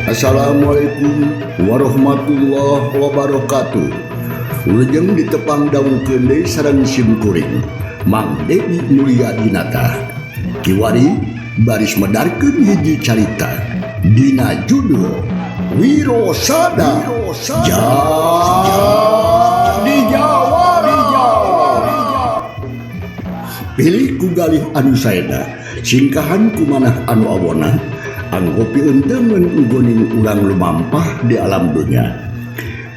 Assalamualaikum warahmatullahi wabarakatuh. Wilujeng ditepang dangukeun deui sareng sim kuring Mang Dedi Mulyadinata. Kiwari baris medarkeun hiji carita dina judul Wirosada Jadi Jawara. Pilih ku galih anu saeda, singkahan ku manah anu awona, anggo pieunteumeun nggoning urang lumampah di alam dunya.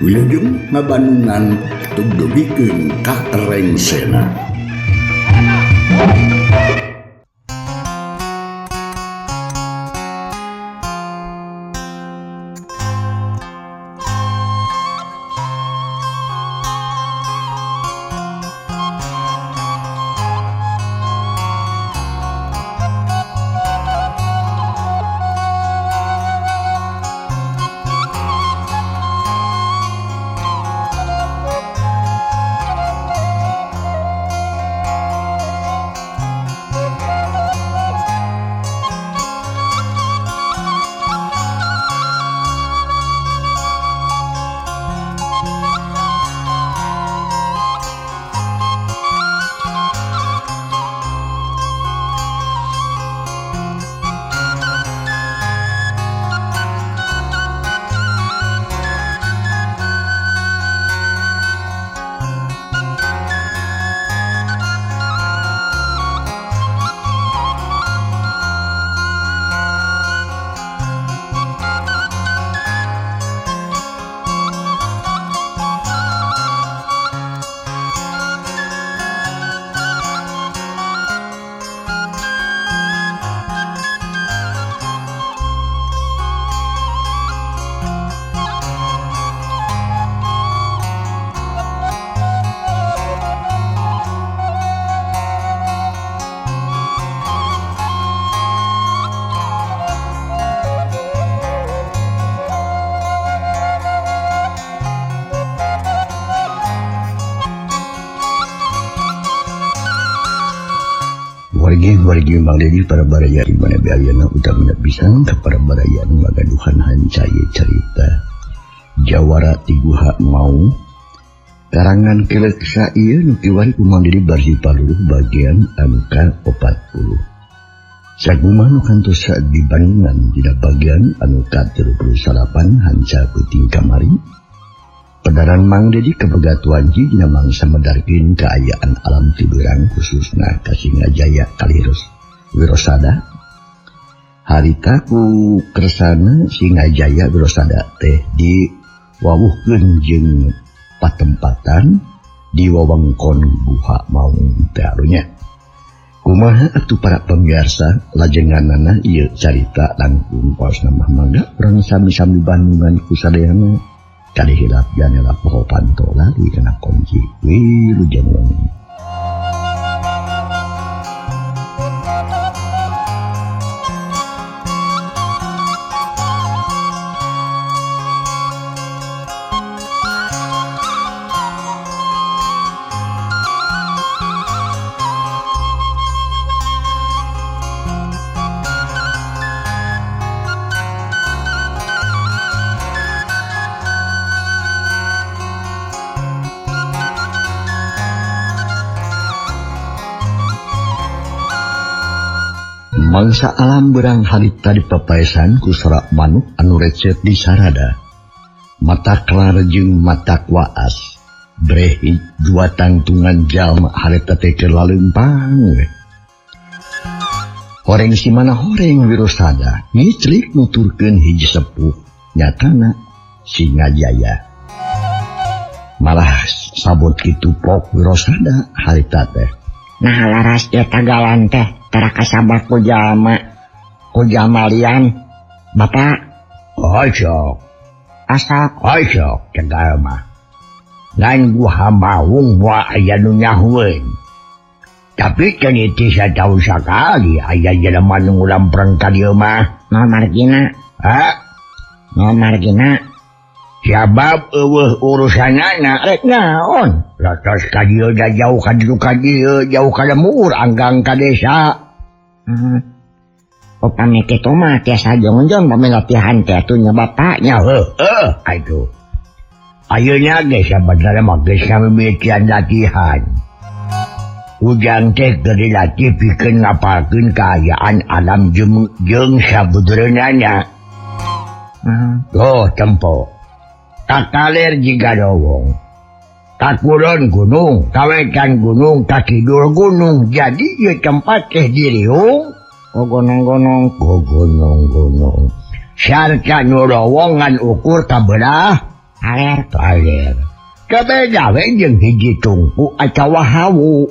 Wilujeng ngabandungan tugdugikeun ka rengsena. Wargi-wargi Mang Dedi para baraya di mana biayana utamina pisan ka para baraya nu ngagaduhan hancaya carita Jawara ti Guha Maung karangan Keleksa ieu nu kiwari ku Mang Dedi barsi paluruh bagian anu ka-40. Sakumaha nu kantos di Bandungan dina bagian anu ka-38 hanca peuting kamari. Pedaran Mang Dedi kabegatuan dina mangsa medarkeun kaayaan alam tiberang khususna ka Singajaya kalirus Wirosada. Harita ku kersana Singajaya Wirosada teh diwawuhkeun jeung patempatan di wewengkon Guha Maung teh arunya. Kumaha atuh para pemirsa lajenganana ieu carita langkung paosna mah mangga urang sami-sami bandungan ku sadayana. Kali hilap janela poho panto lari kena kunci wilujeng wengi. Mangsa alam berang harita di papaesan ku sorak manuk anu recet di sarada. Mata kelar jeung mata kuaas. Brehi dua tangtungan jalma harita teh keur laleumpang we. Horeng si mana horeng Wirosada ngiclik nuturkeun hiji sepuh nyatana Singajaya. Malah sabot kitu pok Wirosada harita teh. Nah laras ieu tagalan teh tara kasabat ku jalma ku jalma lian Bapak. Osok. Asok. Osok tegal mah. Ngan Guha Maung moal aya nu nyahueun. Tapi can teu sataun sakali aya jelema nu ngulampreng ka dieu mah. Naon margina? Ha? Naon margina? Sabab eueuh urusanana rek naon? Latos ka dieu da jauh ka ditu ka dieu, jauh ka lembur anggang ka desa. Upami kitu mah tiasa jongjon pami latihan teh atuh nya bapaknya heuh atuh. Ayeuna ge sabenerna mah geus samimitian latihan. Ujang teh keur dilatih pikeun ngapalkeun kaayaan alam jeung sabujureunana. Oh, tempo. Kakaler jiga dowong. Kakulon gunung, kawetan gunung, kakidul gunung. Jadi ieu tempat teh diriung oh gunung-gunung, oh gunung-gunung. Sarta nu lowongan ukur kabelah aler aler. Kabeda we jeung hiji tungku atawa hawu.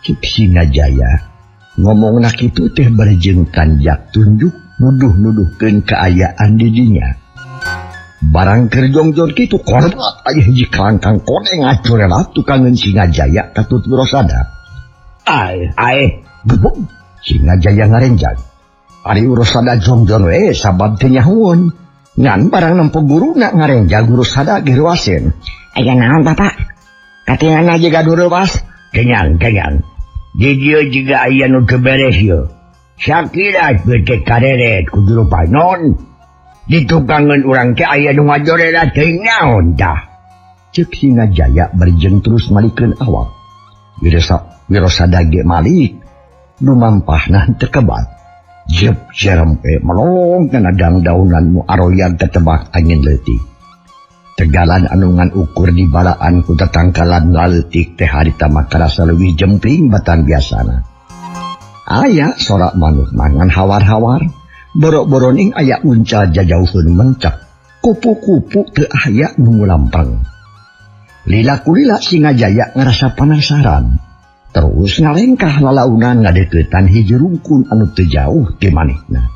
Cik Singajaya ngomongna kitu teh barjeng kanjak tunjuk nuduh-nuduhkeun kaayaan di dinya. Barang keur jongjon kitu korbat aya hiji kalangkang koneng ngacurelat tukangeun Singajaya katut Wirosada. Ai ai gebug Singajaya ngarenjag. Ari Wirosada jongjon we sabab teu nyahueun. Ngan barang nempo guruna ngarenjag Wirosada ge reuaseun. Aya naon Bapak? Katingalna jiga nu reuas. Kenyang kenyang. Di dieu jiga aya nu teu beres ieu. Sakilat beuteuk kareret ku juru panon. Ditukangeun urang teh aya nu ngajorela teuing naon tah. Ceuk Singajaya barjeng terus malikeun awak. Wirosada ge malik lumampahna teu kebat. Jep jerempe melong kana dangdaunan mu aroyag katebak angin leutik. Tegalan anu ngan ukur di balaan ku tatangkalan laleutik teh harita mah karasa leuwih jempling batan biasana. Aya sorak manuk mangan hawar-hawar, borok-boroning aya unca jajauheun mencak, kupu-kupu teu aya nu ngulampang. Lila kulila Singajaya ngarasa penasaran. Terus ngalengkah lalaunan ngadeuketan hiji rungkun anu teu jauh ti manehna.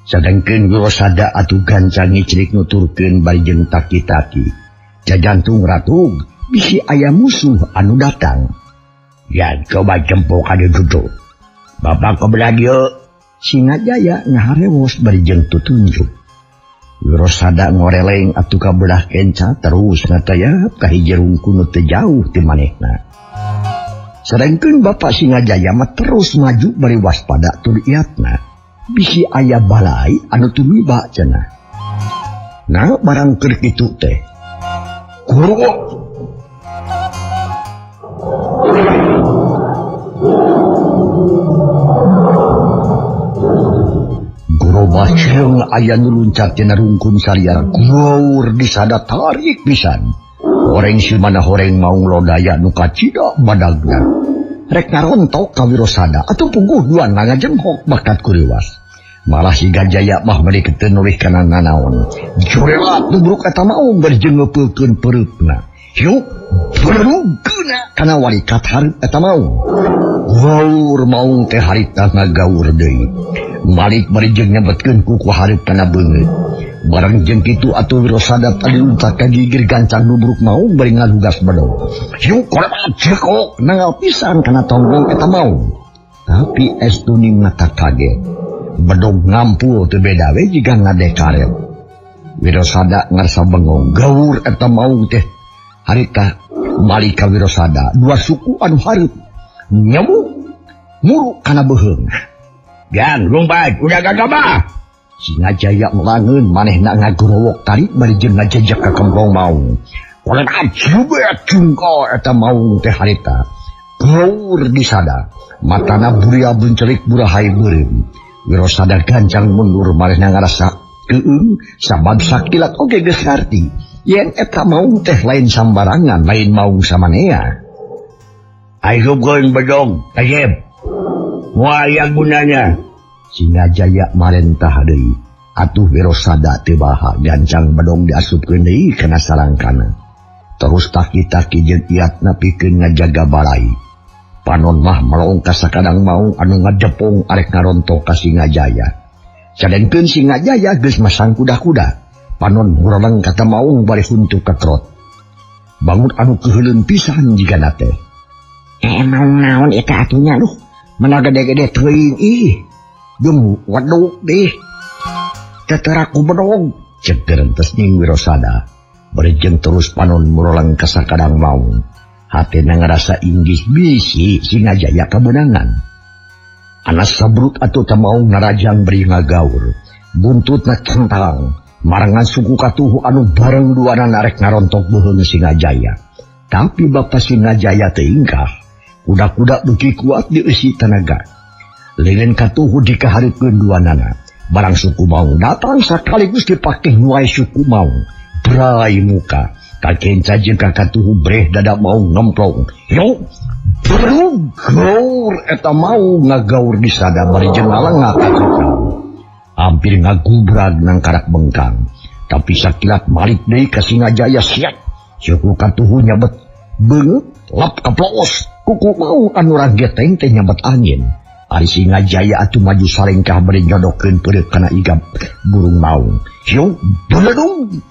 Sadengkeun Wirosada atuh gancang ngicrik nuturkeun bari jeung taki-taki. Jajantung ratug bisi aya musuh anu datang. Ya coba jempol ka ditu. Bapak kebelah dieu. Singajaya ngaharewos bari jeung tutunjuk. Wirosada ngoreleng atuh ka belah kenca terus ngatayap ka hiji rungkun nu teu jauh ti manehna. Sedangkeun Bapak Singajaya mah terus maju bari waspada tur iatna. Bisi aya balai anu tumiba cenah. Nah barang keur kitu teh. Kuruk. Gerobak ceung aya nu luncat tina rungkun saliar. Gaur disada tarik pisan. Horeng si mana horeng maung lodaya nu kacida badagna. Rek ngarontok ka Wirosada atuh puguh duan ngajemhok bakat kuriwas. Malah si Gajaya mah meuni teu nulih kana nanaon. Jurelat nubruk eta maung bari jeung ngeupeulkeun pereupna. Hiuk berugkeuna kana walikat hareup eta maung. Gaur maung teh harita ngagaur deui. Malik bari jeung nyebetkeun kuku hareup kana beungeut. Barang jeung kitu atuh Wirosada tadi luncat ka gigir gancang nubruk maung bari ngalugas bedog. Hiuk kolemat cekok nangal pisan kana tonggong eta maung. Tapi estuning mata kaget. Bedog ngampul teu beda we jiga ngadekaret. Wirosada ngarsa bengong gaur eta maung teh harita balik ka Wirosada dua suku anu hareup nyamuk muruk kana beuheung. Gan lumpat udah gagabah. Singajaya melangeun manehna ngagorowok tarik bari jeung ngajejek ka kemplong maung. Kolemat jubet jungko eta maung teh harita. Gaur disada, matana buria buncelik burahai beureum. Wirosada gancang mundur manehna ngarasa keueung sabab sakilat oge geus ngarti yen eta maung teh lain sambarangan, lain maung samanea. Ayo goeun bedog, kasep. Moal aya gunanya. Singajaya marentah deui. Atuh Wirosada teu baha gancang bedog diasupkeun deui kana sarangkana. Terus taki-taki jeung iatna pikeun ngajaga balai. Panon mah melong ka sakadang maung anu ngajepong arek ngarontok ka Singajaya. Sadengkeun Singajaya geus masang kuda-kuda. Panon hureleng ka maung bari huntu kakrot. Bangun anu keuheuleun pisan jigana teh. Maung naon eta atuh nya duh. Mana gede-gede teuing ih. Jeung waduk deh. Teteraku bedog cek gerentes ning Wirosada. Bari jeung terus panon murolang ka sakadang maung. Hatena ngarasa inggih bisi Singajaya kabeunangan. Anas sabrut atau tamau ngarajang beri ngagaur. Buntutna kentang. Marangan suku katuhu anu bareng duana narek ngarontok beuheung Singajaya. Tapi Bapak Singajaya teu ingkah. Kuda-kuda beuki kuat dieusi tenaga. Leungeun katuhu dikahareupeun duanana. Barang suku maung datang sekaligus dipakeh nuai suku maung. Brai muka. Kakenca jeung ka katuhu breh dada maung ngemplong. Yo, gaur eta maung ngagaur di sada bari jeung ngalengak ka tukang. Hampir ngagubrag nang karak bengkang. Tapi sakilat malik deui ka Singajaya siap. Suku katuhu nyabet beungeut lap kaploos. Kuku maung anu rageteng teh nyabet angin. Ari Singajaya atuh maju salengkah bari nyodokeun peureuk kana igap burung maung. Yo, beledung.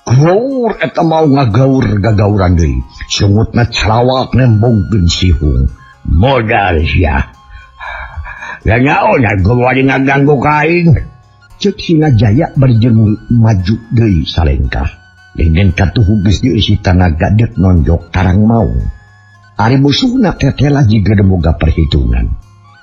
Gaur eta mau ngagaur gagauran deui. Sungutna calawak nembongkeun sihung. Modal sia. Ya nyaon wani ngaganggu ka aing. Ceuk Singajaya bari jeung maju deui salengkah. Leungeun katuhu geus dieusi tanaga deuk nonjok tarang maung. Ari musuhna tetela jiga boga perhitungan.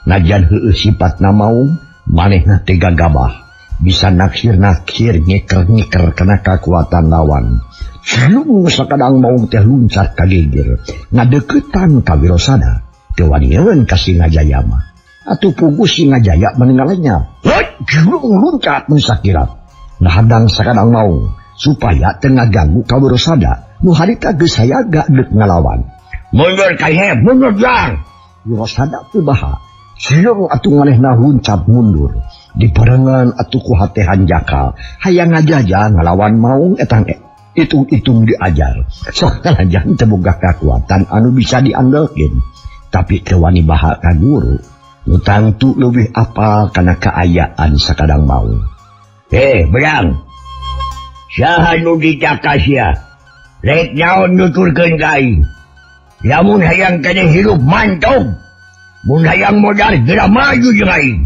Najan heueuh sipatna maung, manehna teh gagabah. Bisa naksir-naksir nyeker-nyeker kena kekuatan lawan. Cilung sakadang maung teh luncat ka geger, ngadeukeutan ka Wirosada. Teu wanieun ka Singajaya mah. Atuh puguh Singajaya meninggalnya. Heuh, cilung luncat mun sakilat. Ngahadang sakadang maung supaya teu ngaganggu ka Wirosada. Nu harita geus sayaga deuk ngalawan. Mundur ka ieu, mundur jang. Wirosada teu baha. Cilung atuh manehna luncat mundur. Dibarengan atuh ku hate hanjakal hayang ngajaja ngalawan maung etang hitung-hitung diajar. Sok kalajan teu boga kakuatan anu bisa diandelkeun. Tapi teu wani baha ka guru nu tangtu leuwih apal kana kaayaan sakadang maung. Berang. Saha nu dicaka sia? Rek naon nuturkeun ka aing? Lamun hayang keneh hirup mantog. Mun hayang modal geura maju jeung aing.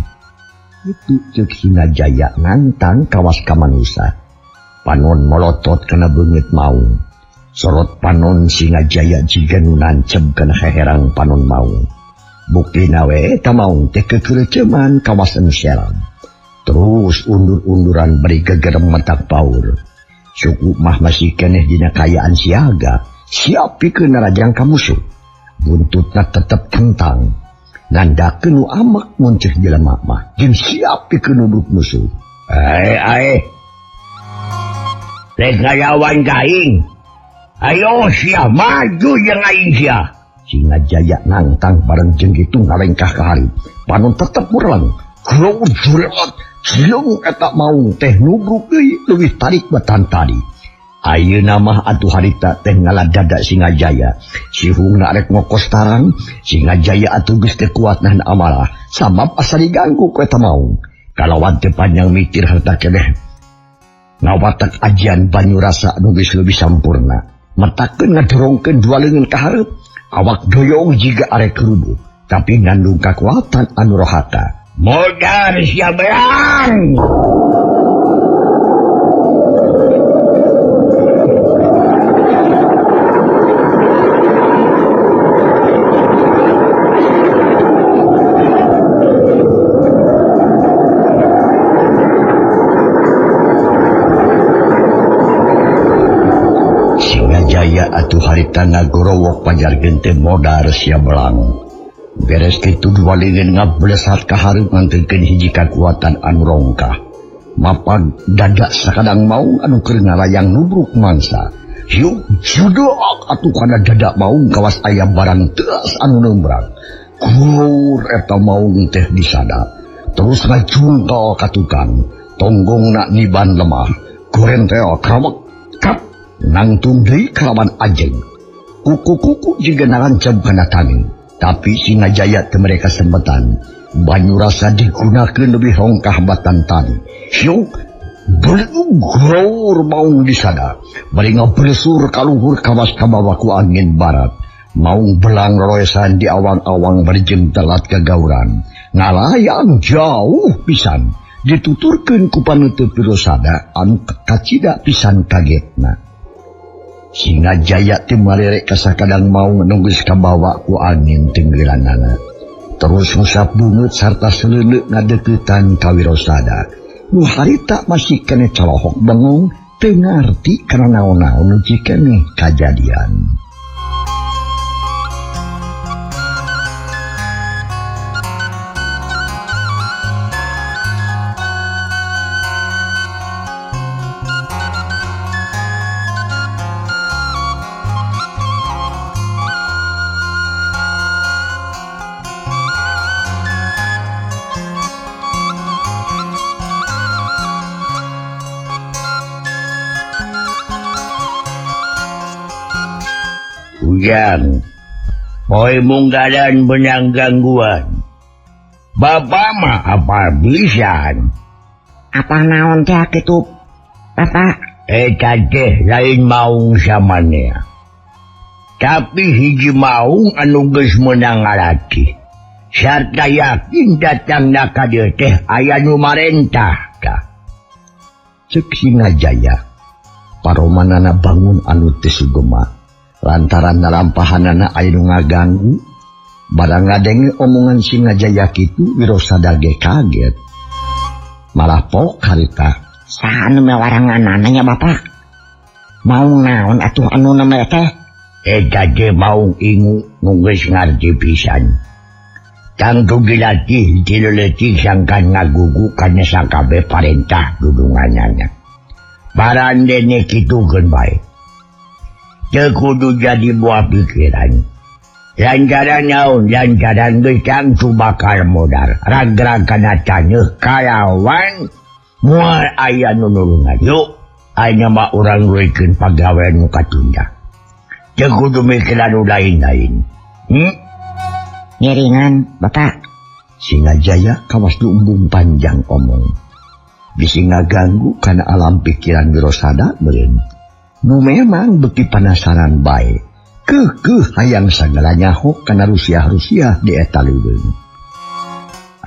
Itu ceuk Singajaya nantang kawas ka manusa. Panon molotot kana beungeut maung. Sorot panon Singajaya jiga nu nanceb kana heherang panon maung. Buktina we eta maung teh kekeureuceuman kawas anu serang. Terus undur-unduran bari gegerem matak paur. Suku mah masih keneh dina kaayaan siaga, siap pikeun narajang ka musuh. Buntutna tetep kentang. Nandakeun nu amak mun ceuh jelema mah jeung siap pikeun nuduk musuh. Ae. Rek ngalawan ka aing. Ayo sia maju jeung aing sia. Singajaya nangtang bareng jeung kitu ngalengkah ka hareup. Panon tetep murang. Grou jureot jeung eta maung teh nubruk deui leuwih tarik batan tadi. Ayeuna mah atuh harita teh ngaladada Singajaya. Sihungna rek ngokos tarang, Singajaya atuh geus teu kuat nahan amarah, sabab asa diganggu ku eta maung. Kalawan teu panjang mikir harta keneh. Ngawatak ajian banyu rasa anu geus leuwih sampurna. Metakeun ngadorongkeun dua leungeun ka hareup, awak doyong jiga arek rubuh, tapi ngandung kakuatan anu rohata. Modar sia berang. Singajaya atuh harita ngagorowok pajarkeun teh modar sia belang. Beres kitu dua leungeun ngablesat ka hareup nganteunkeun hiji kakuatan anu rongkah. Mapag dada sakadang maung anu keur ngalayang nubruk mangsa. Hiuk judeuk atuh kana dada maung kawas aya barang teas anu neumbrang. Kur eta maung teh disada. Terus ngajungkal ka tukang. Tonggongna niban lemah. Gorentel krawek kap nangtung deui kalawan ajeng. Kuku-kuku jiga naranceb kana tangan. Tapi Singajaya teu mereka kesempatan. Banyu rasa digunakeun lebih rongkah batan tani. Hiuk Gaur maung disada. Bari ngablesur kaluhur kawas kabawa ku angin barat. Maung belang roesan di awang-awang bari jeung telat kagauran. Ngalayang jauh pisan. Dituturkeun ku panutup Wirosada anu kacida pisan kagetna. Singajaya teu marerek ka sakadang maung nu geus kabawa ku angin tenggelanana. Terus ngusap bungut sarta seleuleuh ngadeuketan ka Wirosada. Nu harita masih keneh colohok bengong teu ngarti kana naon-naon nu cikeneh kajadian. Ujang, poe munggaran benang gangguan. Bapak mah apa pisan? Apa naon teh kitu, Bapak? Eta teh lain maung samanea. Tapi hiji maung anu geus meunang ngalatih. Sarta yakin datangna ka dieu teh aya nu marentah tah. Ceuk Singajaya, paromanana bangun anu teu sugema. Lantaran nalampahanana aya nu ngaganggu, barang ngadenge omongan Singajaya kitu Wirosada ge kaget. Malah pok harita. Saha anu mewaranganana nya Bapak? Maung naon atuh anu nama teh? Eta teh maung ingu nu geus ngarti pisan. Tangtu dilatih ti leutik sangkan ngagugu kana sakabeh parentah dudunganana. Barandene kitukeun bae. Teu kudu jadi buah pikiran. Lantaran naon, lantaran geus tangtu bakal modal. Ragrag kana taneuh kalawan moal aya nu nulungan. Yuk, ayeuna mah urang reukeun pagawean nu katunda. Teu kudu mikiran nu lain-lain. Ngiringan, Bapak. Singajaya kawas nu embung panjang omong. Bisi ngaganggu kana alam pikiran Wirosada meureun. Nu memang beuki panasaran bae. Keukeuh hayang sagala nyaho kana rusiah-rusiah di eta leuweung.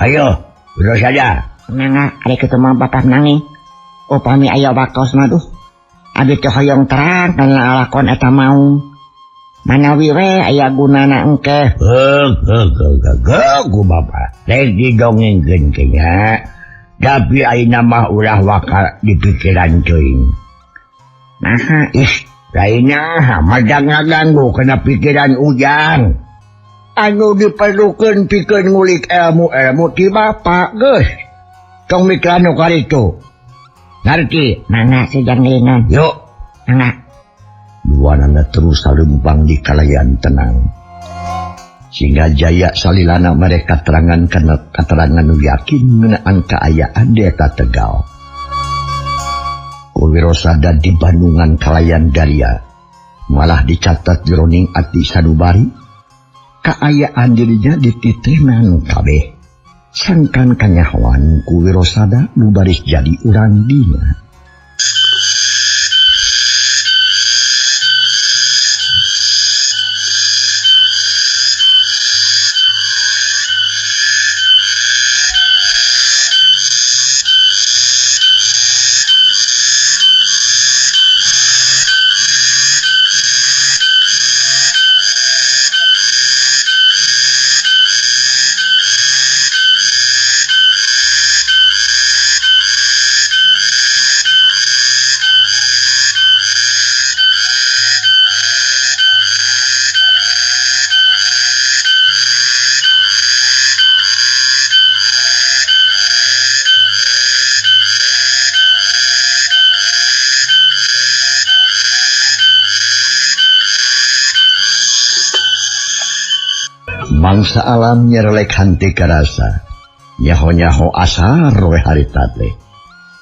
Ayo, Wirosada. Mangga, ari kitu mah Bapak nanging. Upami aya waktosna duh. Abi teh hoyong terang kana lalakon eta maung. Manawi we aya gunana engke. Heug heug heug ku Bapak. Rek didongengkeun teh nya. Tapi ayeuna mah ulah wakal di pikiran teuing. Nah, ih, lainnya madang ngaganggu kena pikiran Ujang. Anu diperlukeun pikeun ngulik ilmu-ilmu ti Bapak geus. Tong mikiran nu karitu. Ngarti? Mangga sejang ngiringan. Yuk. Mangga. Duanana terus salempang di kalayan tenang. Singajaya salilana mereka terangan kana katerangan nu yakin ngeunaan kaayaan di eta Tegal. Wirosada di Bandungan kalayan Daria malah dicatat jroning ati sanubari kaayaan dirinya dititenan kabeh sangkan kanyahoan ku Wirosada nu baris jadi urang dinya. Mangsa alam nyerelek hante karasa. Nyaho-nyaho asar we harita teh.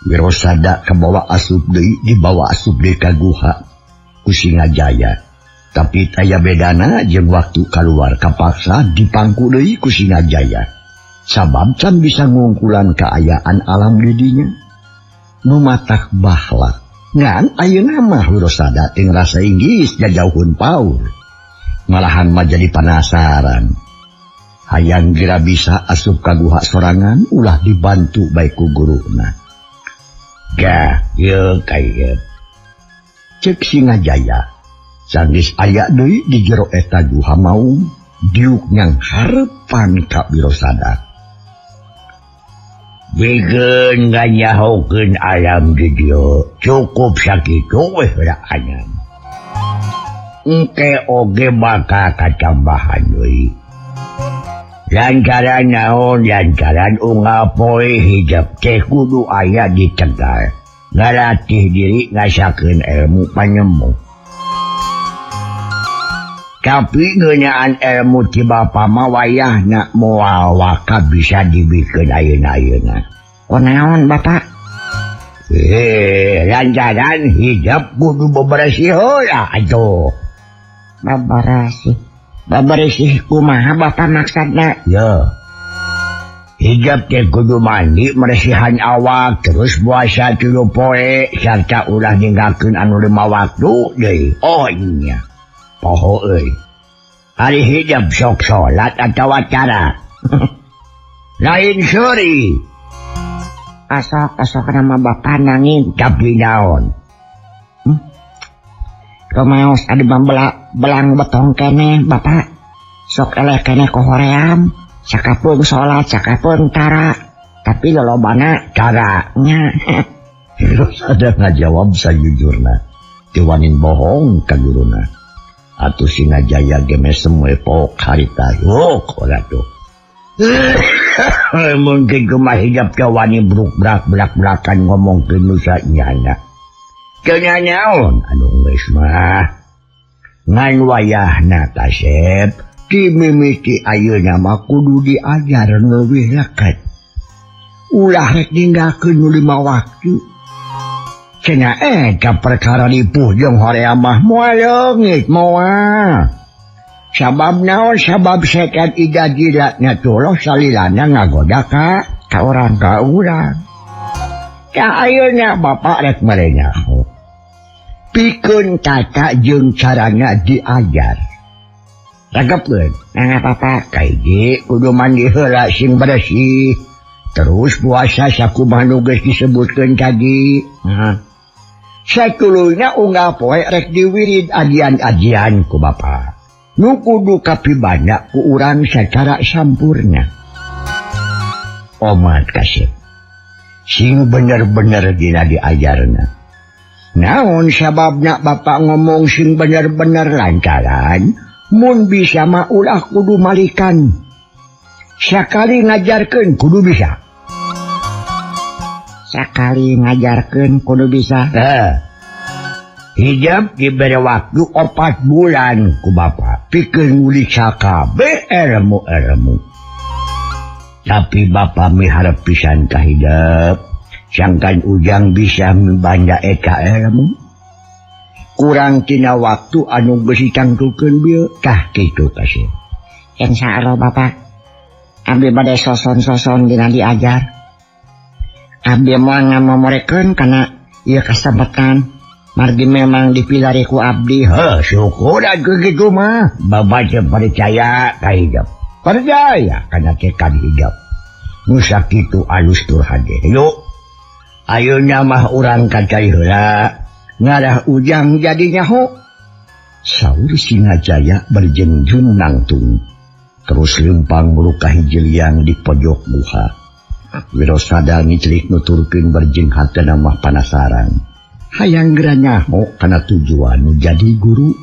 Wirosada kabawa asup deui dibawa asup deui ka guha ku Singajaya. Tapi taya bedana jeung waktu kaluar kapaksa dipangku deui ku Singajaya. Sabab can bisa ngungkulan kaayaan alam di dinya. Nu matak bahlak. Ngan ayeuna mah Wirosada teh ngrasa inggis jajauhun paur. Malahan mah jadi panasaran. Hayang geura bisa asup ka guha sorangan ulah dibantu bae ku guruna. Gah, ieu ka ieu. Ceuk Singajaya. Sanggeus aya deui di jero eta guha maung, Diuk nyang harepan ka Wirosada. Bigeun nganyahokeun alam di dieu cukup sakitu weh raanan. Engke oge bakal katambahan deui. Lantaran naon lantaran unggal poe hijab teh kudu aya di Tegal. Ngalatih diri ngasakeun ilmu panemu. Tapi ngeunaan ilmu ti bapa mah wayahna moal waka bisa dibikeun ayeuna-ayeuna. Kunaon Bapak? Lantaran hijab kudu beberesih heula atuh. Beberesih. Beberesih kumaha Bapak maksudna? Ya. Hijab teh kudu mandi meresihan awak terus puasa 3 poe sarta ulah ninggalkeun anu 5 waktu deui. Oh nya. Poho euy. Ari hijab sok salat atawa cara. Lain seuri. Asok-asok nama Bapak nanging tapi naon? Rumaos adi belang betong keneh Bapak. Sok eleh keneh kohoream. Cakapeung salat, cakapeung tara. Tapi lolobana tara nya. Wirosada ngajawab sajujurna. Teu wanin bohong ka guruna. Atuh Singajaya ge mesem we pok harita. Oh, ora tuh. Mungkin kumaha hijab teh wani bruk-brak belak-belakan ngomongkeun nu sanyana. Teu nyaon anu geus mah. Ngan wayahna kasep ti mimiti ayeuna mah kudu diajar leuwih lekat. Ulah rek ninggalkeun nu 5 waktu. Cenah eta perkara ripuh jeung horea mah moal leungit moal. Sabab naon sabab setan ida jilatna tuloh salilana ngagoda ka urang ka urang. Ka ayeuna bapak rek mere nyaho. Pikeun tata jeung carana diajar. Ragapkeun nah Bapak kahiji kudu mandi heula sing beresih. Terus puasa sakumaha nu geus disebutkeun tadi. Heeh. Satuluyna unggal poe rek diwirid ajian-ajian ku Bapak. Nu kudu kapibanda ku urang secara sampurna. Omat kasep. Sing bener-bener dina diajarna. Naon sababna Bapak ngomong sing bener-bener lantaran mun bisa mah ulah kudu malikan. Sakali ngajarkeun kudu bisa. Sakali ngajarkeun kudu bisa. Hijab diberi waktu 4 bulan ku Bapak. Pikeun ngulik sakabeh ilmu-ilmu. Tapi Bapak miharep pisan ka hijab. Sangkan ujang bisa mibanda eta ilmu. Kurang tina waktu anu geus ditangtukeun bieu tah kitu kasih. Insyaallah Bapak. Abdi bade soson-soson dina diajar. Abdi moal ngamomorekeun kana ieu kasempatan. Margi memang dipilari ku abdi. Heuh, syukur atuh kitu mah. Bapak teh percaya ka hijab. Percaya kana tekad hijab. Nu sakitu alus tur hade. Yuk. Ayeuna mah urang ka cai heula. Ngarah ujang jadi nyaho. Saur Singajaya berjengjun nangtung. Terus lempang meluka hiji liang di pojok guha. Wirosada ngiclik nuturkeun berjeng hatena mah panasaran. Hayang geura nyaho kana tujuan nu jadi guru.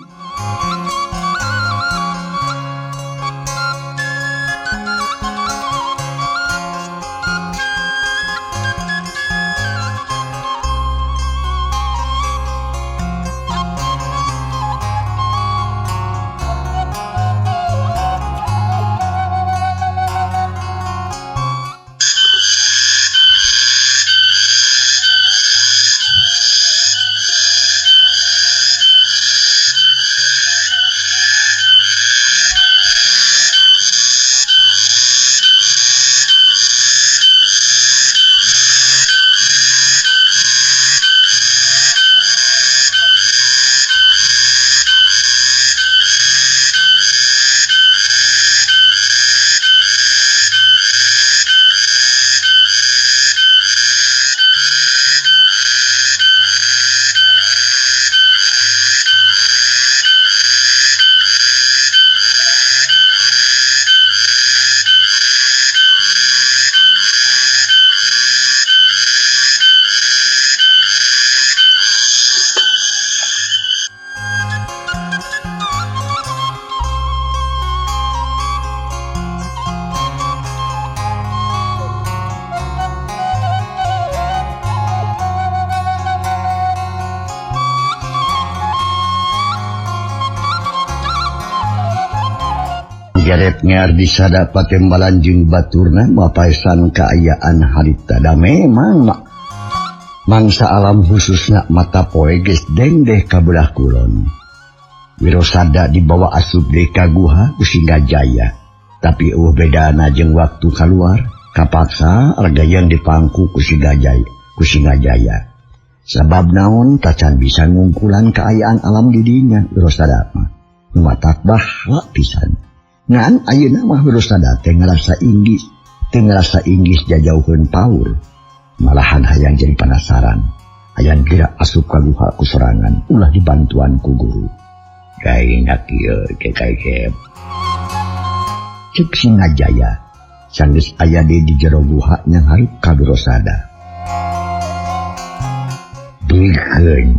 Geret ngar disada patembalan jeung baturna mapaesan kaayaan harita da memang mangsa alam khususna mata poe geus dengdeh ka belah kulon. Wirosada dibawa asup deui ka guha ku Singajaya, tapi eueuh bedana jeung waktu kaluar kapaksa argayeun dipangku ku Singajaya. Sabab naon tacan bisa ngungkulan kaayaan alam di dinya Wirosada mah. Nu matak bahala pisan. Ngan ayeuna mah Wirosada teh ngarasa inggis jajauheun paur. Malahan hayang jadi penasaran. Hayang geura asup ka guha ku sorangan ulah dibantuan ku guru. Daina kieu teh kaisep. Cek Singajaya sanggeus aya deui di jero guha nyanghareup ka Wirosada. Bikeun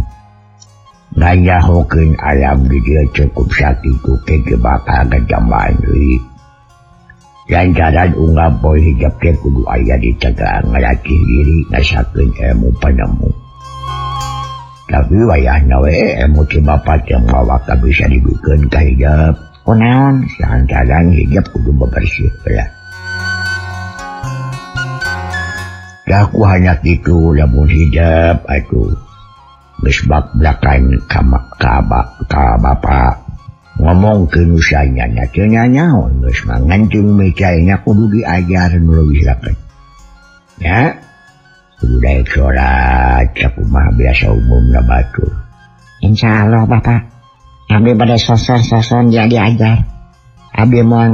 nganyahokeun alam di dieu cukup sakitu ke bakal ngejamban deui. Lantaran unggal poe hijab teh kudu aya di tegang ngalatih diri ngasakeun ilmu panemu. Tapi wayahna we ilmu ti bapa teh mawa ka bisa dibikeun ka hijab. Kunaon lantaran hijab kudu bebersih heula. Aku hanya kitu lamun hijab atuh geus bak-blakan ka bapa ngomongkeun usahanya nya teu nyanyaon geus mah ngantung mecayna kudu diajar nu leuwih raket. Nya kudu daek salat sakumaha biasa umumna batur. Insyaallah Bapak, abdi bade soson-soson dia diajar. Abdi moal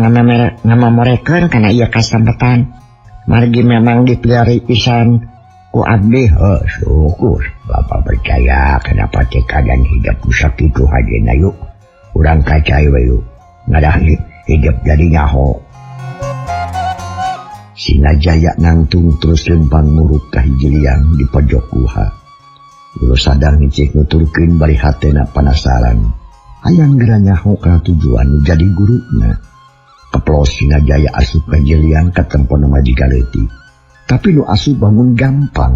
ngamamorekeun kana ieu kasempetan. Margi memang dipilari pisan ku abdi. Oh, syukur Bapak percaya kenapa teka dan hidup sakitu hajena yuk. Urang kacai we yuk. Ngadah hidup jadi nyaho. Singajaya nangtung terus lempang muruk ka hiji liang di pojok guha. Wirosada ngicik nuturkeun bari hatena panasaran. Hayang geura nyaho kana tujuan nu jadi guruna. Keplos Singajaya asup ka jeliang katempon majikan leutik. Tapi nu asup bangun gampang.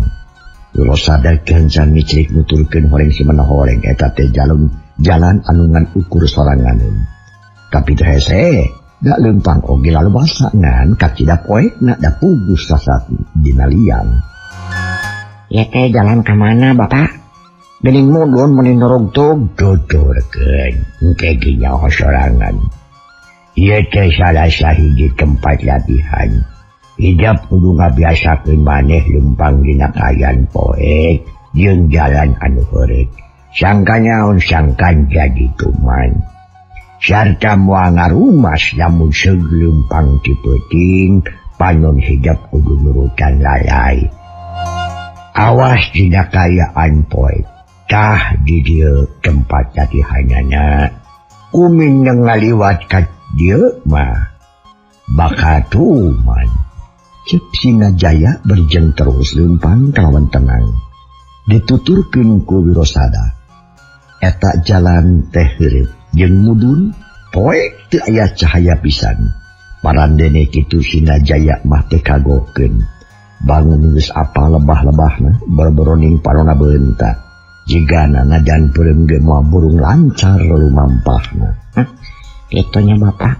Wirosada kencan ngicrik nuturkeun horeng simana horeng eta teh jalan anu ngan ukur soranganeun. Tapi teh hese da leumpang oge lalebasa ngan kacida poekna da pugus sasat dina liang. Ya teh jalan ka mana Bapak? Geuning mudun mun nurugtug tuturkeun engke ge nyaho sorangan. Ieu teh salah sahiji tempat latihan. Hijab kudu ngabiasakeun maneh lempang dina kaayaan poek jeung jalan anu heureut. Sangka nyaon sangkan jadi tuman. Sarta moal ngarumas lamun seug lempang ti peuting, panon hijab kudu nurutan lalai. Awas dina kaayaan poek. Tah di dieu tempat latihanana. Kumin ngaliwat ka dieu mah bakal tuman. Cek Singajaya berjeng terus lempang kalawan tenang. Dituturkeun ku Wirosada. Eta jalan teh heureut jeung mudun poek teu aya cahaya pisan. Parandene kitu Singajaya mah teh kagokeun. Bangun geus apal lebah-lebahna berboroning parona beunta. Jigana najan peureum ge moal burung lancar lumampahna. Kitu nya Bapak.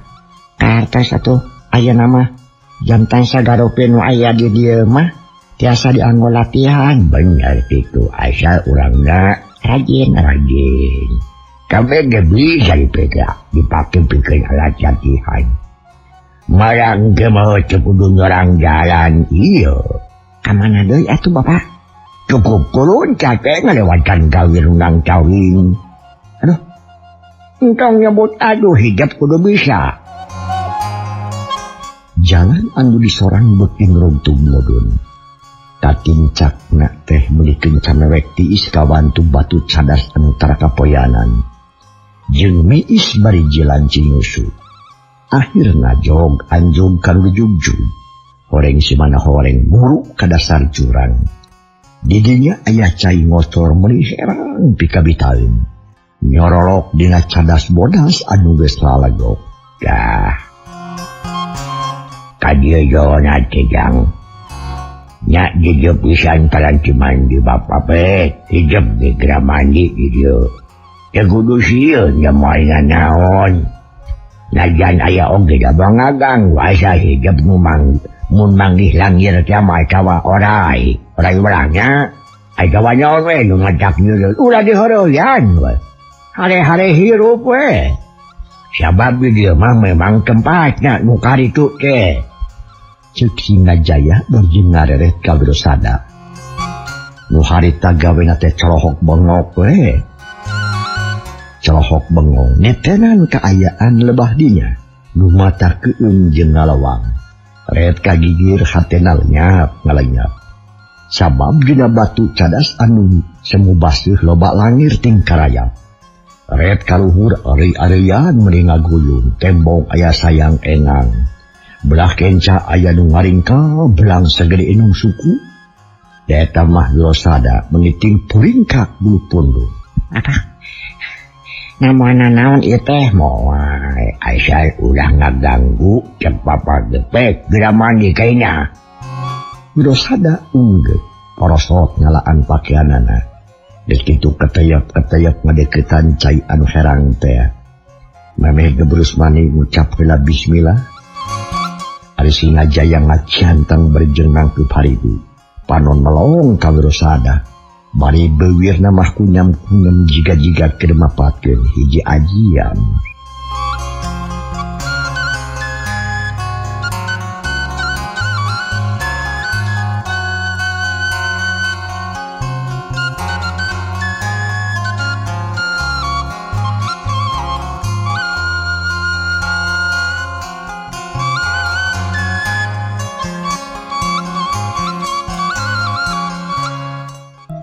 Kartos atuh ayeuna mah jantan sagarupi nu aya di dieu mah tiasa dianggo latihan. Bener kitu asal urangna rajin. Rajin. Kabeh ge bisa dipake pikeun alat latihan. Marang ge mah teu kudu nyorang jalan ieu. Ka mana deui atuh Bapak? Cukup kulun capek ngalewatan gawir unang tawing. Aduh. Entong nyebut aduh hijab kudu bisa. Jalan anu disorang beuki ngeruntung mudun. Katincakna teh meulikeun camewek tiis kawantu batu cadas anu tara kapoyanan. Jeung miis bari jalan cinyusu. Akhirna jog anjog ka nu jugjug. Horeng simana horeng muruk ka dasar jurang. Didinya aya cai ngocor meuli herang pikabitaeun. Nyorolok dina cadas bodas anu geus lalegok. Dah. Ka dieu jona teh jang. Nya dieu pisan paranti mandi bapa pe, hijab ge geura mandi di dieu. Teu kudu sieun nya moal naon. Najan aya oge da ngaganggu asa hijab nu mang mun manggih langir teh mah cawa orai. Orai urangnya ai cawa nyaon we nu ngajak nyeureun ulah dihoroyan we. Hare-hare hirup we. Sabab di dieu mah memang tempatna nu karitu teh. Ceuk Singajaya berjing ngareret ka Wirasada. Nu harita gawena teh colohok bengok we. Colohok bengong netenan kaayaan lebah dinya. Nu mata keung jeung ngalawang. Ret kagigir hatena lenyap ngalenyap. Sabab dina batu cadas anu semu baseuh loba langir ting karayap. Ret kaluhur ari-arian meuni ngaguyung tembong aya sayang engang. Belah kenca aya nu ngaringkal belang sagede inung suku. Eta mah Wirasada mengiting puringkak bulu pundung. Apa? Namana naon ieu teh moal asa ulah ngaganggu cek papa gepek geura mandi kayna. Wirasada unggeut porosot ngalaan pakeanana. Geus kitu keteyap-keteyap ngadeukeutan cai anu herang teh. Memeh gebrus mani ngucap heula bismillah. Ari Singajaya ngacantang berjeng nangkeup harigu. Panon melong ka Wirasada. Bari beuwirna mah kunyam-kunyam jiga-jiga keur mapatkeun hiji ajian.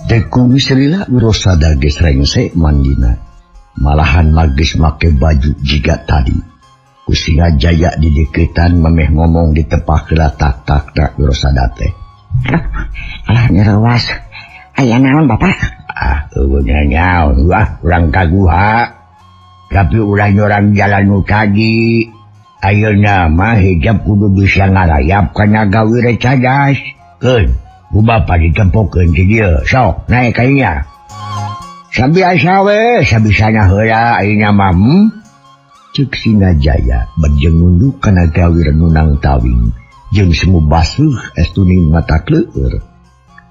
Tekung selila Wirasada geus rengse mandina. Malahan magis make baju jiga tadi. Ku Singajaya dideuketan memeh ngomong ditepah heula tak-takna Wirasada teh. Alah nyerewas. Aya naon Bapak? Ah, eueuh nyaon wah urang ka guha. Tapi ulah nyorang jalan nu tadi. Ayeuna mah hijab kudu bisa ngarayap kana gawir cadas. Keun. Ku bapa ditempokeun ti dieu, sok naik ka dinya. Sabiasa we, sabisana heula ayeuna mah. Ceuk Singajaya berjeng nunduk kana gawir nunang tawing jeung semu baseuh estuning mata kleueur.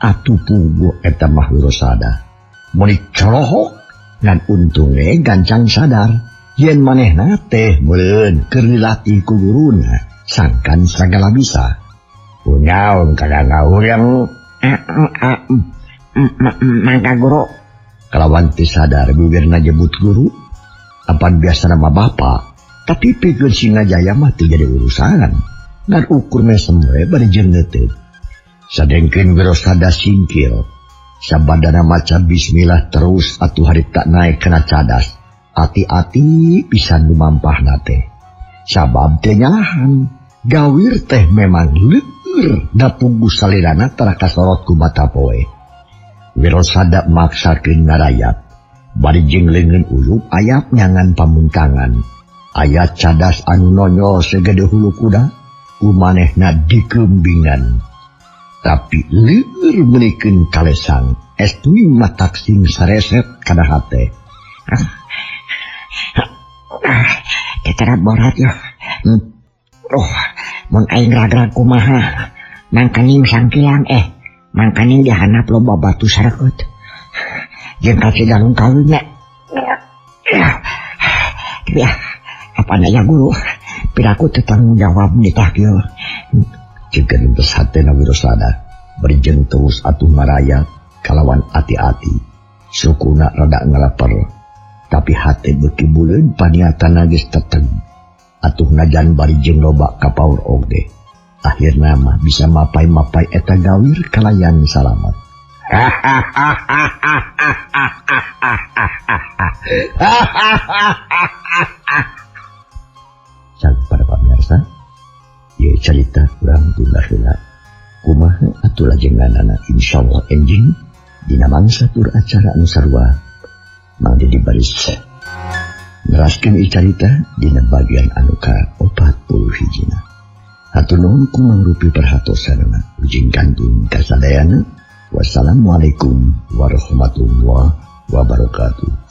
Atuh puguh eta mah Wirasada. Meuni colohok ngan untunge gancang sadar yen manehna teh meureun keur dilatih ku guruna sangkan sagala bisa. Kunaon kada ngahureng mangga guru. Kalawan teu sadar bibirna nyebut guru. Apan biasa nama bapa, tapi pikeun Singajaya mah teu jadi urusan. Ngan ukur mesem we bari jeung neuteut. Sadengkeun Wirasada singkil. Sabadana maca bismillah terus atuh harita naek kana cadas. Ati-ati pisan lumampahna teh. Sabab teu nyalahan. Gawir teh memang leueur da puguh salirana tara kasorot ku mata poe. Wirasada maksakeun ngarayap. Bari jeung leungeun uyup ayap nyangan pamuntangan. Aya cadas anu nonyol segede hulu kuda, ku manehna dikembingan. Tapi leueur meunikeun kalesang, estuing matak sing sareset kana hate. Tetera borat ya. Oh, mun aing ragrag kumaha, mangkaning sangkilang mangkaning dihanap loba batu sarekeut. Jeung ka Cigalung kawinna. Tapi apana ya guru, piraku teu tanggung jawab nitah kieu. Ceuk geus hatena Wirasada, berjeng terus atuh maraya kalawan ati-ati. Sukuna rada ngalaper, tapi hate beuki buleud paniatana geus teteg. Atuh najan bari jeung loba kapaur oge. Akhirna mah bisa mapai-mapai eta gawir kalayan salamat. Sang para pamirsa, ieu carita urang tunda heula. Kumaha atuh lajenganana insyaallah enjing dina mangsa tur acara anu sarua. Mang Dedi baris neraskeun ieu carita dina bagian anu ka-41. Hatur nuhun ku mangrupi perhatosanana. Ujing kantun kasadayana. Wassalamualaikum warahmatullahi wabarakatuh.